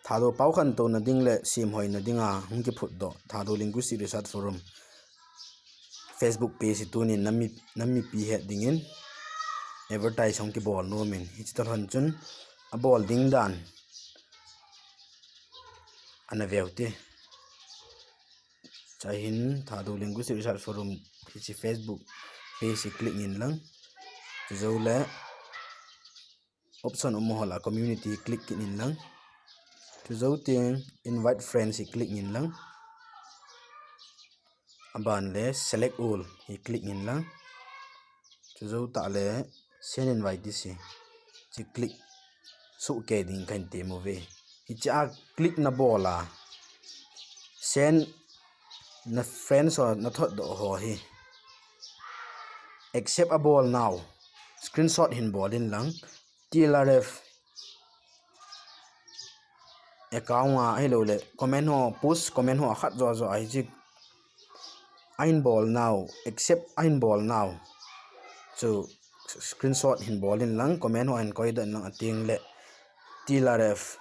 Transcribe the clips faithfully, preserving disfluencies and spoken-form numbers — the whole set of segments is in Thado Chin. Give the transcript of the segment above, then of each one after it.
Thadou pao khantouna ding le semhoina dinga hung kiphutdoh Thadou Linguistic Research Forum Facebook page hi tunin nam mi, nam mipi het dingin advertise hung kibol nomin, hiche toh lhon chun abol ding dan ana veu te. Chua hin Thadou Linguistic Research Forum hiche Facebook page hi click in lang. Chujoule option um ho lah a community click kit in lang. Chujou teng invite friends hi click in lang. Aban le select all hi click in lang. Chujou tah le send invite this hi, hiche click sohkei ding kahin tem uve. Hiche a click nabol a, send na friends ho nathotdoh ho hi accept abol nau screenshot hin bol in lang. T L R F account a ahiloule comment ho, post comment ho a khat joh joh a hiche ahin bol nau, accept ahin bol nau chu screenshot hin bol in lang, comment ho a hin koidoh in lang, ateng le T L R F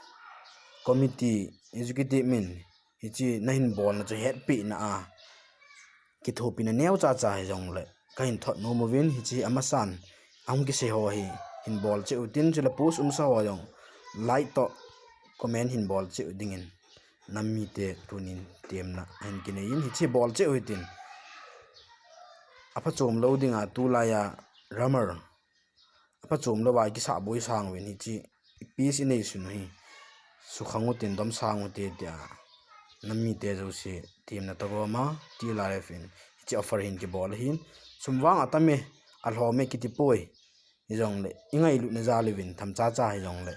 committee executive min hiche nahin bolna chu hetpehna a kithopina neocha cha hijongle kahin thot nom uvin, hiche amasan ahung kisei ho hi hin bol cheh utin, chule post umsa ho jong like toh comment hin bol cheh u dingin nam mite tunin temna ahin kinei in, hiche bol cheh u hitin. Aphachom lou dinga tulai a rumor aphachom louva kisahboi sang uvin, hiche page inei sun u hi sukhang utin, domsang ute tia nam mite jouse temna tagom a T L R F in hiche offer hin kibol ahin. Sum vang atame, alhome kiti poi, hijongle ingailutna jal uvin, themcha cha hijongle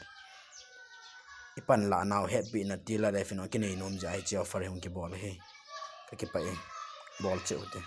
ipanlah nau hetpehna T L R F in akinei nom jeh a hiche offer hi hung kibol ahi. Kakipah e, bol cheh ute.